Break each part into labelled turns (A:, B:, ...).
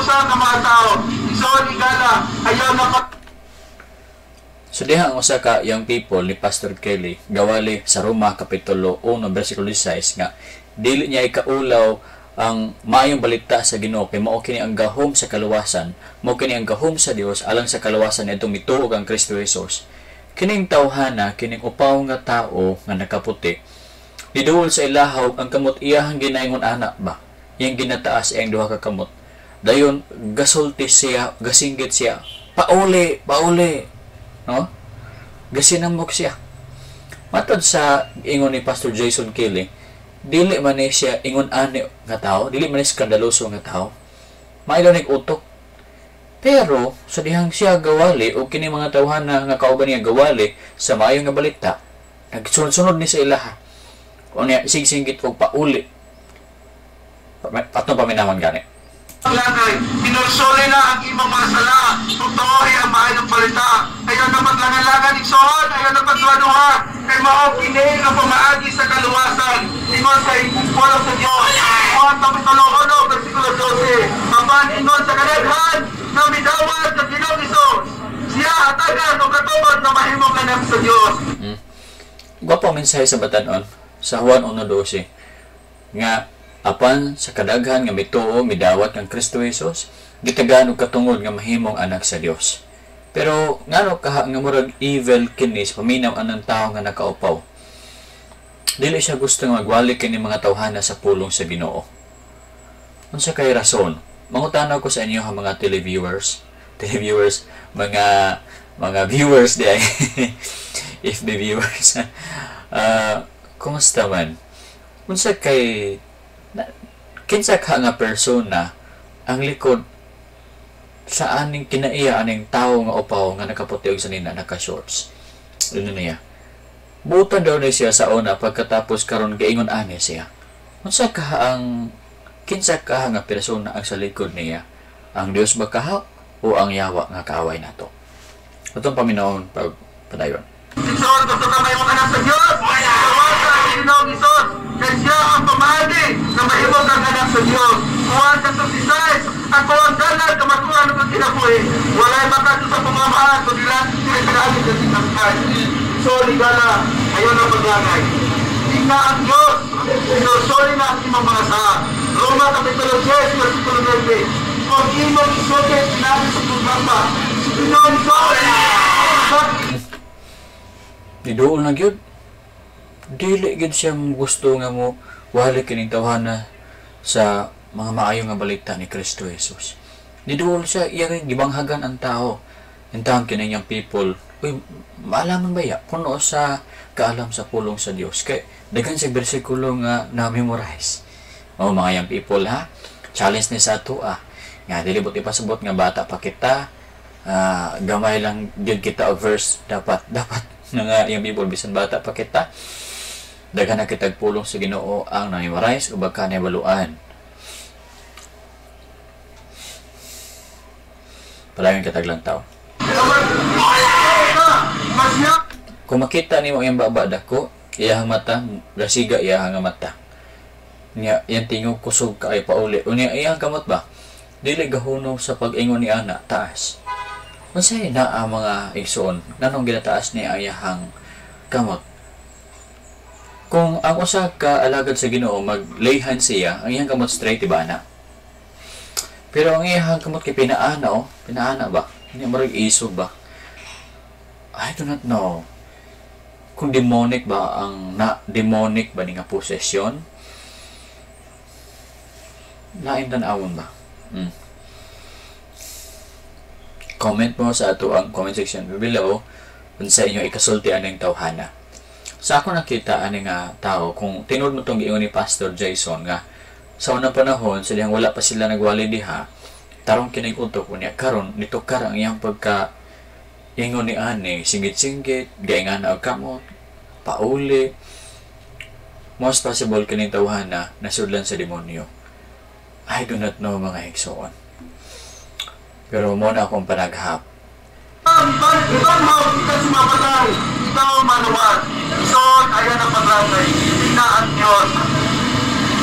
A: siya nga mga tao. Igsoon, higala, ayaw na
B: So diha ang usa ka young people ni Pastor Kelly gawali sa Roma kapitulo 1 bersikulo 16 nga dili niya ikaulaw ang maayong balita sa Ginoo kay mao kini ang gahom sa kaluwasan, mao kini ang gahom sa Dios alang sa kaluwasan niadtong mituo kang Kristo Jesus. Kining tawhana, kining upaw nga tao nga nakaputi, niduol sa ilahaw ang kamot iyahang ginaingon ana ba, iyang ginataas iyang duha ka kamot. Dayon gasulti siya, gasinggit siya, pauli, pauli. No? Gasinamok siya. Matod sa ingon ni Pastor Jason Kelly, dili man ni siya ingon ani nga tao, dili man ni skandaloso nga tao. Mailaw nig utok. Pero sa dihang siya gawali o kini mga tawhana nga kauban niya gawali sa maayo nga balita, nagsunod-sunod ni sa ilaha. O niya sigsinggit og pauli. Atong paminawon gani.
A: Paglangay, pinursuli na ang imong mga sala, totoo ang maayong balita. Ayaw na paglangalangan, igsoon, ayaw na pagduha-duha, kay mao kini ang pamaagi sa kaluwasan. Ingon sa pulong sa Dios. Juan Kapitulo 1, versikulo 12. Apan ingon sa kadaghan nga midawat sa Ginoong Hesus, siya hatagan og katubod na mahimong anak sa Dios.
B: Gwapo ang mensahe sa batan-on sa Juan 1:12 nga apan sa kadaghan nga mituo midawat kang Kristo Jesus, gitagaan og katungod nga mahimong anak sa Dios. Pero ngano kaha nga murag evil kini sa paminaw anang tawo nga nakaupaw? Dili siya gusto nga magwali kini mga tawhana sa pulong sa Ginoo. Unsa kay rason? Mangutana ko sa inyo ha mga televiewers, televiewers, mga viewers di ay if the viewers. Kumusta man? Unsa kay na, kinsa ka nga persona ang likod sa aning kinaiya aning tawo nga upaw nga nakaputi og sanina naka shorts? Ano niya? Butan daw ni siya sa una, pagkatapos karon giingon ani siya. Unsa ka ang kinsa ka nga persona ang sa likod niya? Ang Dios ba kaha o ang yawa nga kaaway nato? Atong paminawon pag padayon.
A: Igsoon, gusto ka mahimong anak sa Dios? Tawag ang Ginoong Hesus, kay siya ang pamaagi na mahimong kang anak sa Dios. Juan 14:6, ako ang dalan kamatuoran ug kinabuhi. Walay makadto sa pamamahan kundi lang pinaagi sa Jesus Christ. So, higala, ayaw na paglangay. Ika ang Diyos, sinusuli na ang imong mga sala. Roma Kapitulo 10, versikulo 9. Kung imong isugid pinaagi sa pagbaba, si Ginoong Hesus,
B: Niduol na gyud. Dili gyud siya gusto nga mo wali kining tawhana sa mga maayo nga balita ni Kristo Jesus. Niduol siya, iyang gibanghagan ang tao. Intawon kini niyang people. Uy, maalaman ba ya? Kuno sa kaalam sa pulong sa Dios. Kay daghan sa bersikulo nga na-memorize. O mga young people ha, challenge ni sa ato ah. Nga dili bot ipasabot nga bata pa kita, gamay lang gyud kita og verse, dapat dapat na nga young people bisan bata pa kita daghan na kitag pulong sa Ginoo ang na-memorize o baka nabaluan. Palayon kitag lang tao. Kung makita nimo ang baba dako, iyahang mata, gasiga iyahang nga mata. Nya iyang tingog kusog kaayo pauli. Unya iyang kamot ba? Dili gahuno sa pag-ingon ni ana taas. Unsay naa mga igsoon nganong ginataas niya ang iyahang kamot? Kung ang usa ka alagad sa Ginoo maglayhan siya, ang iyang kamot straight diba ana? Pero ang iyang kamot kay pinaana oh, pinaana ba? Hindi murag isog ba? I do not know kung demonic ba ang na demonic ba ni nga possession. Lain tan-awon ba? Comment mo sa ato ang comment section below unsa inyo ikasulti aning tawhana. Sa ako nakita ani nga tao, kung tinuod mo tong giingon ni Pastor Jason nga sa unang panahon sa dihang wala pa sila nagwali diha, tarong kining utok unya karon nitukar ang iyang pagka ingon ni ani, singgit-singgit, gaingan og kamot, pauli. Most possible kining tawhana nasudlan sa demonyo. I do not know mga igsoon. Pero mo na akong panaghap.
A: Ibanhaw kita sumamatay, ikaw manuwag. Ison, ayan ang paglangay. Ina ang Diyos.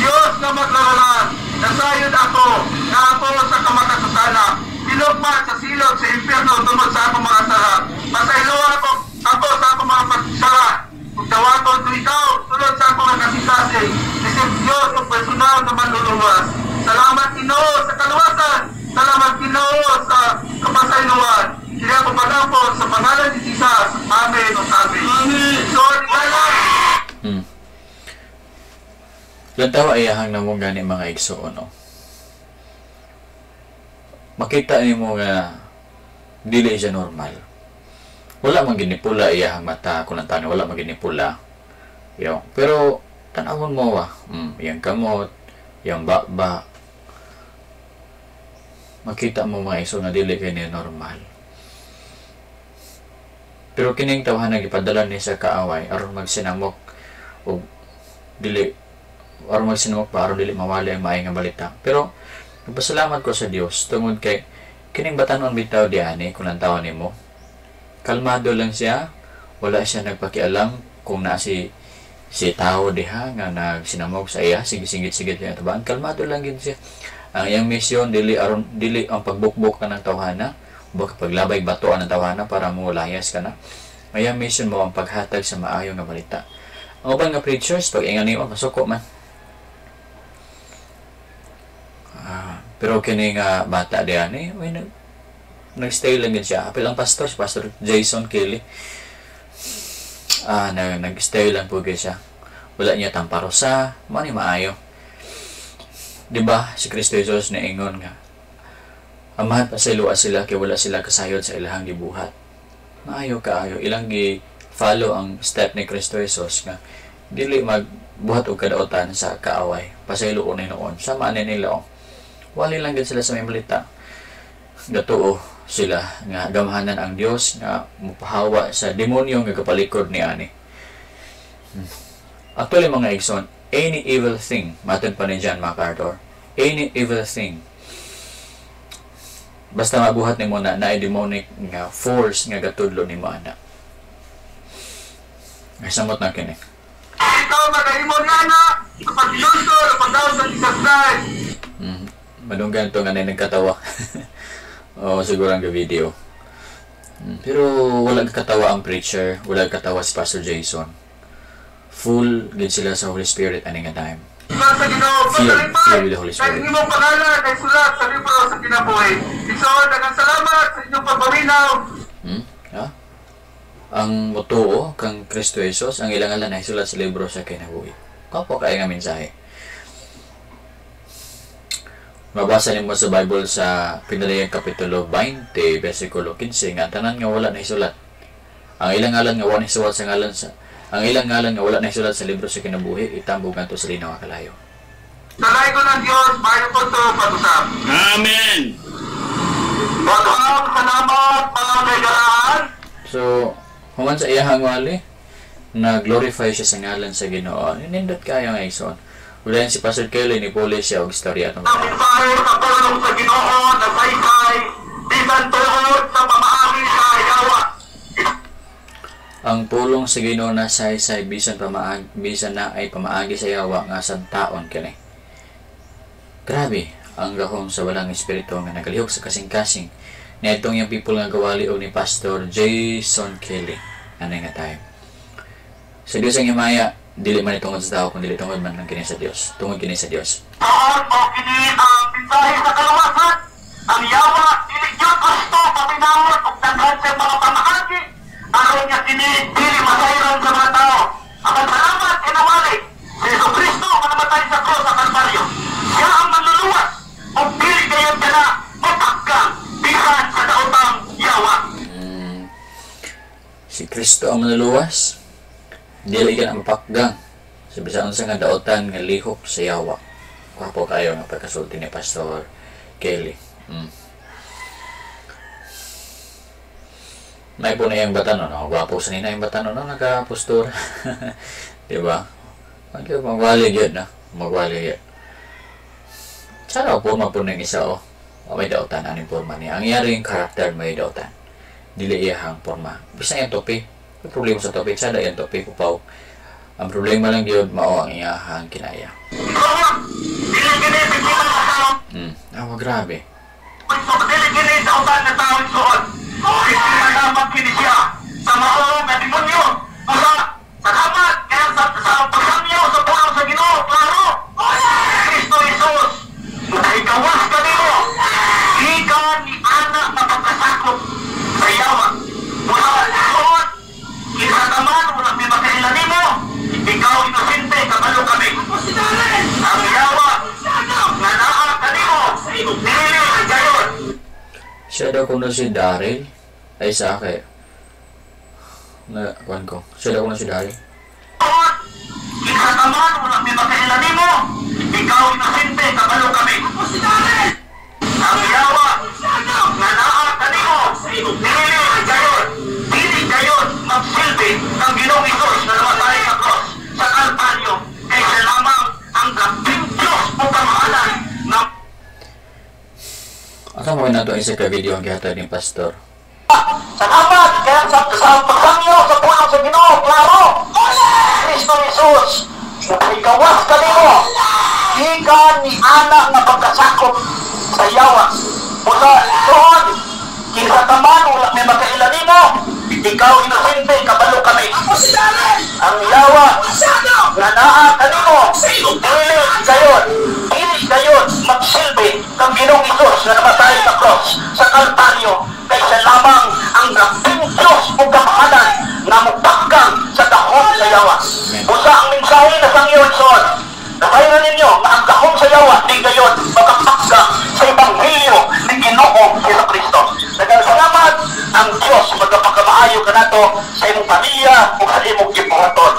A: Diyos na maglaralan, nasayod ako, Na ako sa kamakasasala, tinugma sa silot sa impyerno tungod sa akong mga sala. Pasayloa ako sa akong mga pagsala. Ug dawaton ko ikaw sulod sa akong mga kasing-kasing. Isip Diyos ug personal na manluluwas. Salamat, Ginoo, sa kaluwasan. Salamat, Ginoo, sa kapasayloan. Kaya ko pag-ampo sa pangalan ni Jesus. Amen o amen. Amen. So, salamat.
B: Lantawa iyahang namo gani, mga igsoon, no? Makita nimo nga dili siya normal. Wala man gini pula iyahang mata kung ang wala man gini pula. Yo, pero tan-awon mo wa, iyang kamot, iyang baba. Makita mo, mga igsoon, nga dili kay ni normal. Pero kining tawhana gipadala ni sa kaaway aron magsinamok og dili, aron magsinamok pa, aron dili mawali ang maayong nga balita. Pero nagpasalamat ko sa Dios tungod kay kining batanon bitaw diani, kung lantawon nimo, kalmado lang siya, wala siya nagpakialam kung naa si si tao diha nga nagsinamok sa iya, sige singit-singit niya tabaan, kalmado lang gid siya. Ang iyang misyon dili aron dili ang pagbukbok ka ng tawhana, baka paglabay batoan ng tawhana para mo layas ka na. Ang iyang mission mo ang paghatag sa maayo nga balita. Ang uban nga preachers, pag ingan nimo, masuko man. Pero kini nga bata diyan eh, may nag-stay lang din siya. Apil ang pastor, si Pastor Jason Kelly. Nag-stay lang po siya. Wala niya tamparosa, mao ni maayo. Di ba si Kristo Jesus naingon nga, "Amahan, pasayloa sila kay wala sila kasayod sa ilahang gibuhat"? Maayo kaayo ilang gi follow ang step ni Kristo Jesus nga dili magbuhat og kadaotan sa kaaway. Pasaylo ni noon. Sama ni nila oh. Wali lang gid sila sa may balita. Gatuo sila nga gamhanan ang Dios nga mupahawa sa demonyo nga kapalikod ni ani. Actually, mga igsoon, any evil thing, matod pa ni John MacArthur, any evil thing, basta mabuhat nimo na naay demonic nga force nga gatudlo nimo ana. Ay, samot na kini.
A: Ikaw magahimo niya na sa paglinungsod o pagdaog sa Jesus Christ.
B: Madunggan to nga na nagkatawa. Oo, siguro ang video. Pero wala katawa ang preacher, wala katawa si Pastor Jason. Full gid sila sa Holy Spirit ani nga time.
A: Sa Ginoo,
B: Filled with the Holy
A: kay
B: Spirit.
A: Imong pangalan ay sulat sa libro sa kinabuhi. Igsoon, daghang salamat sa inyong pagpaminaw.
B: Ha? Ang motuo kang Kristo Jesus, ang ilang ngalan ay sulat sa libro sa kinabuhi. Kapo kay nga mensahe. Mabasa nimo sa Bible sa Pinadayag Kapitulo 20, versikulo 15, nga ang tanan nga wala na isulat. Ang ilang ngalan nga wala na isulat sa ngalan sa ang ilang ngalan nga wala na isulat sa libro sa kinabuhi, itambog ngadto sa linaw nga kalayo.
A: Sa laygo ng Dios, maayo po ito pag-usap.
C: Amen.
A: Daghang salamat, mga kaigalaan.
B: So, human sa iyahang wali, na-glorify siya sa ngalan sa Ginoo. Nindot kayo nga, igsoon. Wala yan si Pastor Kelly, ni Puli siya og istorya atong
A: Ang mensahe sa pulong sa Ginoo na saysay bisan tuod sa pamaagi sa yawa.
B: Ang pulong sa Ginoo na saysay bisan pamaag bisan na ay pamaagi sa yawa nga santaon kini. Grabe ang gahom sa walang espiritu nga nagalihok sa kasing-kasing niadtong yung people nga gawali og ni Pastor Jason Kelly anay nga time. Sa Dios ang himaya, dili man tungod sa tao kun dili tungod man lang kini sa Dios. Tungod kini sa Dios.
A: Tuod mo kini ang mensahe sa kaluwasan. Ang yawa dili gyud gusto paminawon og daghan sa mga pamaagi aron nga kini dili masayran sa mga tao. Apan salamat kay nawali si Jesu Kristo nga namatay sa krus sa Kalbaryo. Siya ang manluluwas ug dili gayon ka na mapagkang bisan sa daotang yawa.
B: Si Kristo ang manluluwas. Dili ka na mapakgang sa bisan unsa nga daotan nga lihok sa yawa. Gwapo kayo nga pagkasulti ni Pastor Kelly. May po na yung bata no, no? Gwapo sa nina yung bata no, no? Nakapostura. Di ba? Magwali yun, no? Magwali yun. Sana porma po ng isa, oh. O, may daotan, anong porma niya. Ang iyari yung karakter, may daotan. Dili iyahang porma. Bisa yung topi. May problema sa topi. Sada yung topi, pupaw. Ang problema lang yun, mao ang iyahang kinaya.
A: Tuod, dili kini biktima sa
B: Awa, grabe.
A: So, dili kini sa uban nga tao, igsoon. Salamat kini siya sa mao nga demonyo. Busa, salamat kaya sa pagsangyaw sa pulong sa Ginoo, klaro. Kristo Jesus, nahikawas kanimo. Gikan ni ana nga pagkasakop sa yawa. Busa, igsoon, kinsa ka man, wala may makaila nimo. Ikaw inosente, kabalo kami. Ang yawa nga naa kanimo, dili gayon.
B: Siya daw kuno si Daryl. Ay sa akin. Na, kuan ko. Siya daw kuno si Daryl.
A: Kinsa ka man, wala may makaila nimo. Ikaw inosente, kabalo kami. Ang yawa nga naa kanimo, dili gayon. Dili gayon magsilbi ang Ginoong Hesus na namatay sa cross sa Kalbaryo kay siya lamang ang gabing Diyos o kamahalan na
B: Ato mo na ito isa ka video ang gihatag ni Pastor.
A: Salamat kaya sa pagsangyaw sa pulong sa Ginoo, klaro. Kristo Jesus, nahikawas kanimo. Gikan ni ana nga pagkasakop sa yawa. Busa, igsoon, kinsa ka man, wala may makaila nimo. Ikaw inosente, kabalo kami. Ang yawa nga naa kanimo, dili gayon, dili gayon magsilbi kang Ginoong Hesus na namatay sa cross sa Kalbaryo kay siya lamang ang gabing Diyos o kamahalan nga mupakang sa dahom sa yawa. Busa ang mensahe na sangyaw, igsoon, nabayan ninyo nga ang gahom sa yawa di gayon makapakgang sa Ebanghelyo ni Ginoong Hesus Kristo. Daghang salamat, ang Diyos magpakamaayo kanato sa imong pamilya ug sa imong gibuhaton.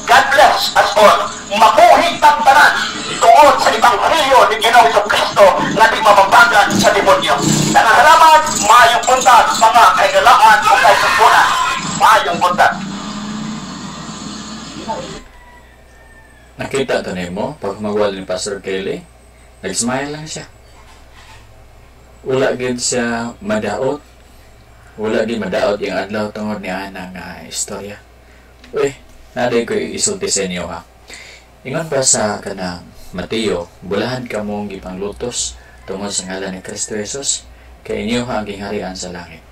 A: God bless us all. Mabuhi tang tanan tungod sa Ebanghelyo ni Ginoong Hesus Kristo nga di mababagan sa demonyo. Daghang salamat, maayong buntag mga kahigalaan ug kaigsuonan. Maayong buntag.
B: Nakita to nimo pag magwali ni Pastor Kelly, nag-smile lang siya. Wala gid siya madaot. Wala gid madaot yung adlaw tungod ni ana nga istorya. Uy, naday ko isulti sa inyo ha. Ingon pa sa kanang Mateo, bulahan ka mong gipanglutos tungod sa ngalan ni Kristo Jesus, kay inyo ha ang gingharian sa langit.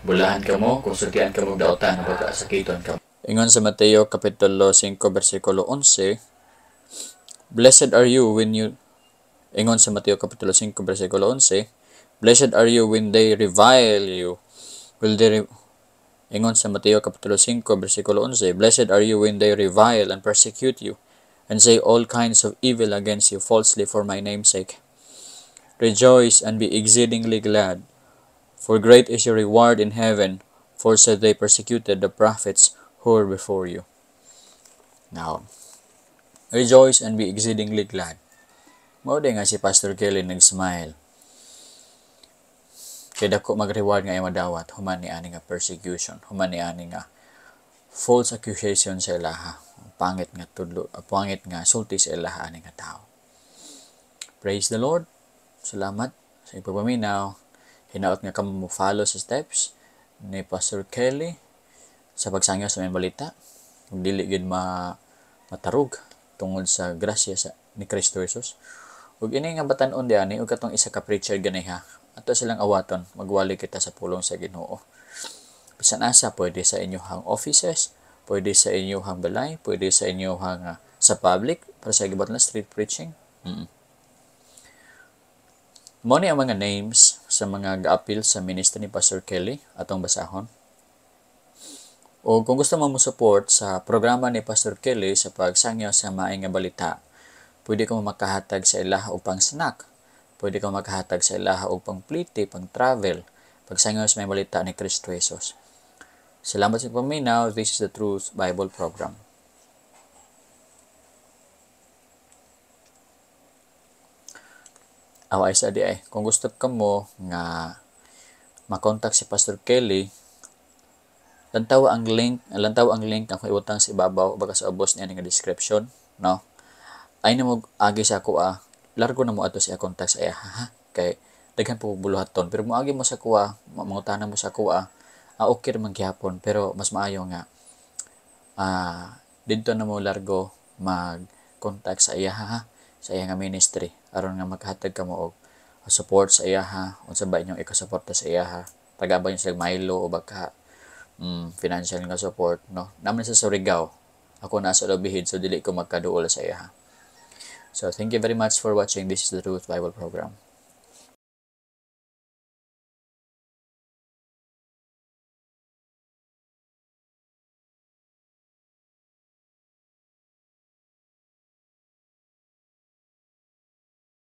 B: Bulahan ka mo kung sultian ka mong daotan o pagkasakiton ka. Ingon sa Mateo Kapitulo 5 versikulo 11, Blessed are you when you Ingon sa Mateo Kapitulo 5 versikulo 11, Blessed are you when they revile you. Will they Ingon sa Mateo Kapitulo 5 versikulo 11, Blessed are you when they revile and persecute you, and say all kinds of evil against you falsely for my name's sake. Rejoice and be exceedingly glad, for great is your reward in heaven, for so they persecuted the prophets who were before you. Now, rejoice and be exceedingly glad. Mao di nga si Pastor Kelly nag-smile. Kaya dako mag-reward nga iyang madawat, human ni ani nga persecution, human ni ani nga false accusation sa ilaha, pangit nga tudlo, pangit nga sulti sa ilaha ani nga tao. Praise the Lord. Salamat sa inyong pagpaminaw. Hinaot nga kamo mo follow sa steps ni Pastor Kelly sa pagsangyaw sa maayong balita. Ug dili gyud matarog tungod sa grasya sa ni Kristo Jesus. Ug ini nga batan-on di ani ug katong isa ka preacher ganiha. Ato silang awaton, magwali kita sa pulong sa Ginoo. Bisan asa, pwede sa inyong offices, pwede sa inyong balay, pwede sa inyong sa public, para sa gibot na street preaching. Mo ni ang mga names sa mga gaapil sa ministry ni Pastor Kelly atong basahon. O kung gusto mo mo-support sa programa ni Pastor Kelly sa pagsangyaw sa maayong nga balita, pwede ka mo makahatag sa ilaha og pang snack, pwede ka makahatag sa ilaha og pang plite, pang travel, pagsangyaw sa maayong balita ni Kristo Jesus. Salamat sa paminaw. This is the Truth Bible Program. Aw ay sa di ay, kung gusto ka mo nga makontak si Pastor Kelly, lantawa ang link akong ibutang sa ibabaw baka sa ubos niya nga description, no? Ay na mo agi sa ako, largo na mo ato siya contact sa iya, ha? Kay daghan po buluhaton, pero moagi mo sa kuha, mangutana mo sa kuha, okay man gihapon, pero mas maayo nga didto na mo largo mag-contact sa iya, ha? sa iyang ministry aron nga makahatag kamo og support sa iyaha. Unsa ba inyong ikasuporta sa iyaha? Taga ba niyo sa Milo o baka financial nga support, no? Naman sa Surigao, ako naa sa Lobihid, so dili ko magkaduol sa iyaha. So thank you very much for watching. This is the Truth Bible Program.